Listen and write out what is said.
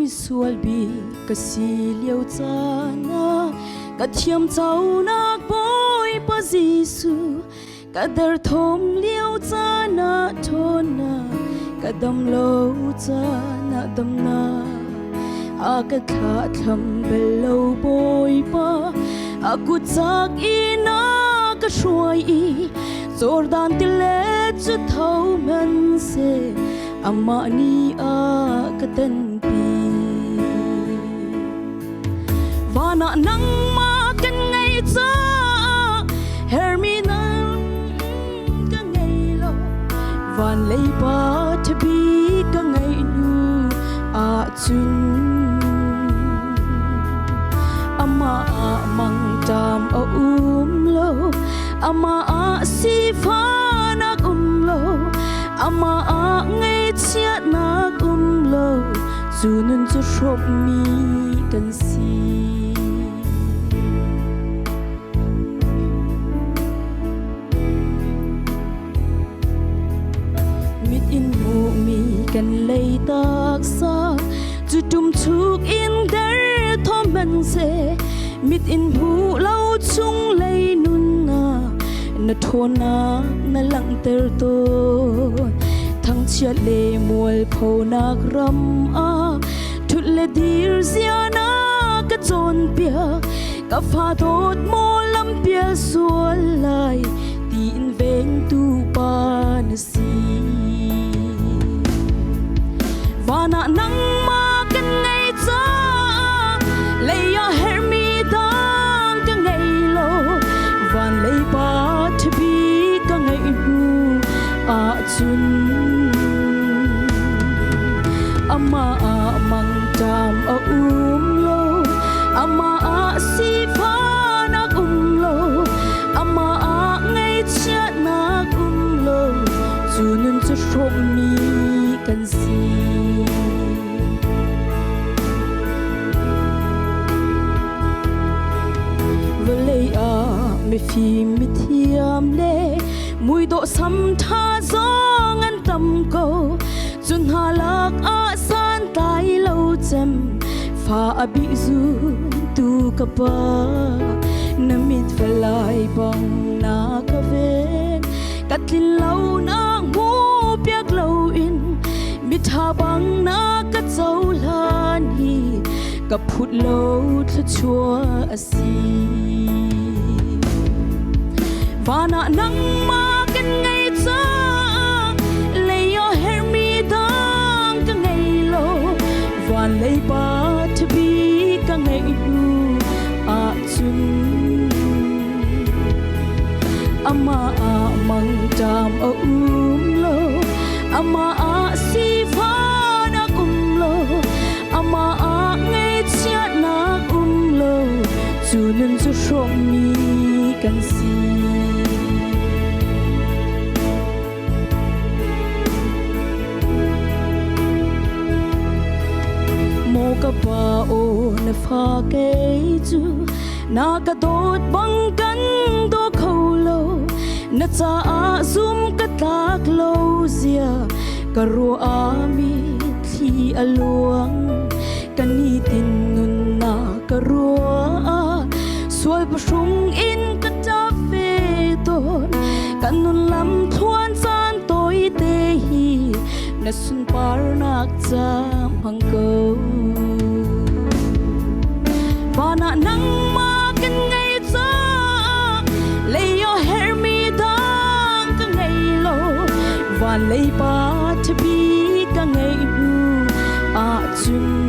Misual bik ka si lio caan ah ka thiam conak Bawipa Jesuh ka derthawm lio caan ah ṭhawnnak ka dam lo caan ah damnak a ka thlahthlam bel lo Bawipa a kut cak in a ka hruai i Jordan tilet cu tho hmanhseh amah nih a ka tenpi. Van ah nangmah kan ngei caah hermi nang ka ngei lo. Van lei pa ṭhabi ka ngeih hnu ahcun amah ah mangṭam a um lo, amah ah sifahnak um lo, amah ah ngaihchiatnak um lo. Cu nun cu hrawmmi kan si. Mit in hmuhmi kan lei taksa cu tum chuk in der thawm hmanhseh mit in hmuh lo chung lei nunnak na ṭhawnnak na langhter tawn. Thangchiat le mualphonak ram ah ṭhut le dir zia na ka cawnpiak. Ka fa dawt maw lampial sual lai tiin vengtu pa na si. Van ah nangmah kan ngei caah lei ah herhmi dang ka ngei lo. Van lei pa ṭhabi ka ngeih hnu ahcun amah ah mangṭam a um lo, amah ah sifahnak um lo, amah ah ngaihchiatnak um lo. Cu nun cu hrawmmi kan si. Vawlei ah mifim mithiam le muidawh sam ṭha zong an tam ko. Cu hna lak ah santlai lo cem fa a bih zuntu ka pa. Na mit valai bang na ka ven, ka tlin lo nak hmu piak loin mitha bang na ka cohlan hi ka phut lo thluachuah a si. Van ah nangmah kan ngei caah lei ah herhmi dang ka ngei lo. Van lei pa ṭhabi ka ngeih hnu ahcun amah ah mangṭam a um lo, amah ah sifahnak um lo, amah ah ngaihchiatnak um lo. Cu nun cu hrawmmi kan si. Maw ka pa aw na fa kei cu na ka dawt bang kan daw kho lo, na caah zum ka tlak lo zia ka ruah mi thli a luang, ka nitin nunnak ka ruah sual pahrum in ka ṭap ve tawn. Kan nun lam thluan caan tawi te hi na sunparnak ca hmang ko. Van ah nangmah kan ngei caah lei ah herhmi dang ka ngei lo. Van lei pa ṭhabi ka ngeih hnu ahcun.